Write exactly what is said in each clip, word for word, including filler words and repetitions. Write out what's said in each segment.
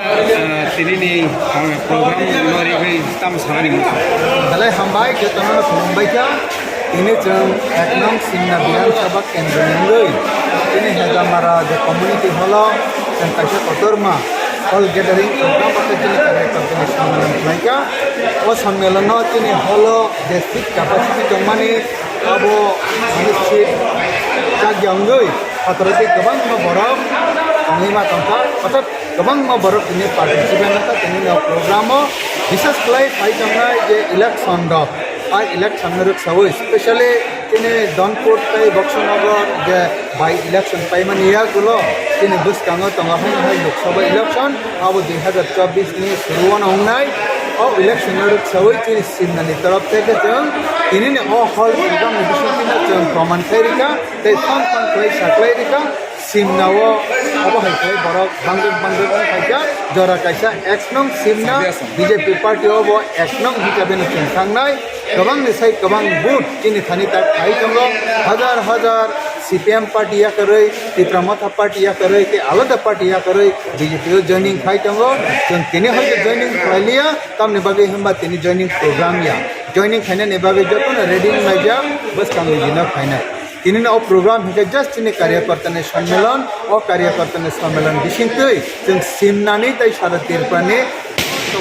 Ah, tini ni, ah, program no rigwi tam sana ringo. Belai hambai, jotono no khulumbai kha. Tini chwng ek nong Simna Bidhan Sabha Kendra ni wngwi tini Hedamara je community hall o chwng kaisa kotorma hall gathering program bakhe tini karyakarta ni sammelan khlai kha. O sammelan no tini hall o je seat capacity tongmani abo mane seat chakya wngwi phataro tei kwbangma borok tongwi ma tongkha. Orthat kwbangma borok tini participant wngkha tini no program o, bises khlai phai tongnai je election rok, a election no rwksawi specially tini Donpur tei Boksanagar je by election paimani yagulo tini bwskango tongo haino hai Lok Sabha election abo dui hazar chobbish ni suru wano wngnai. O election no rwksawi tini Simna ni torof theke chwng tini ni o hall program ni bisingtwi no chwng proman khai rikha tei phang phang khlai sa khlai rikha. Simna o obo hai khe borok bangdwk bangdwk wng phaikha, jora kaisa ek nong Simna B J P party o bo ek nong hisabe no chwng thangnai. Kwbang ni sai kwbang vote chini thani tak phai tongo, hajar hajar C P M party yakarwi, Tipra Motha party yakarwi tei alada party yakarwi B J P o joining khai tongo. Chwng tini hai khe joining khlai liya, tamni bagwi hwnba tini joining program ya. Joining khainani bagwi jotono ready wng laijak, bwskang ni dino khainai. Tini no o program hinkhe just chini karyakarta ni sammelan, o karyakarta ni sammelan bisingtwi chwng Simna ni tei sara Tripura ni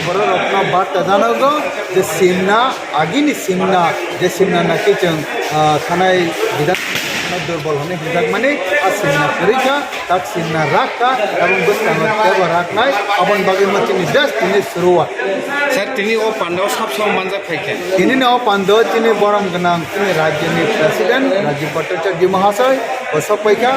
borok rokno barta janago je Simna agini Simna je Simna naki chwng, ah, thanai bidhan durbol hwnwi hwnjakmani a Simna kwrwi kha. Tak Simna rak kha, aboni bwskango teibo raknai, aboni bagwi ma chini just tini suruwat. Sir, tini o pandao sab sabo manjak phai khe? Tini no o pandao chini borom gwnang chini rajyoni president Rajiv Bhattacharya Mahasai bo sok pai kha.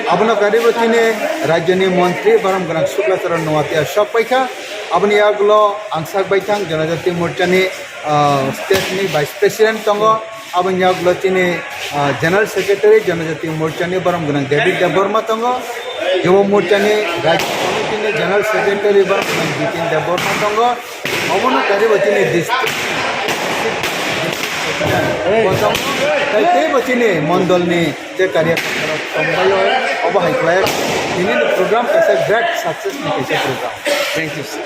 Abono karibo chini rajyoni montri borom gwnang Shukla Charan Noatia sok pai kha. Aboni yagulo ang sak bai thang Janajati Morchani, ah, state ni vice president tongo. Aboni yagulo chini, ah, General Secretary Janajati Morcha ni borom gwnang David Debbarma tongo. Yuva Morcha ni Rajya Committee ni General Secretary borom gwnang Bitin Debbarma tongo. Obono karibo chini district bo tongo. Tai teibo chini mondol ni je karyakarta rok tongbaio, obo hai khlai. Tini ni program kaisa great success ni kaisa program. Thank you, sir.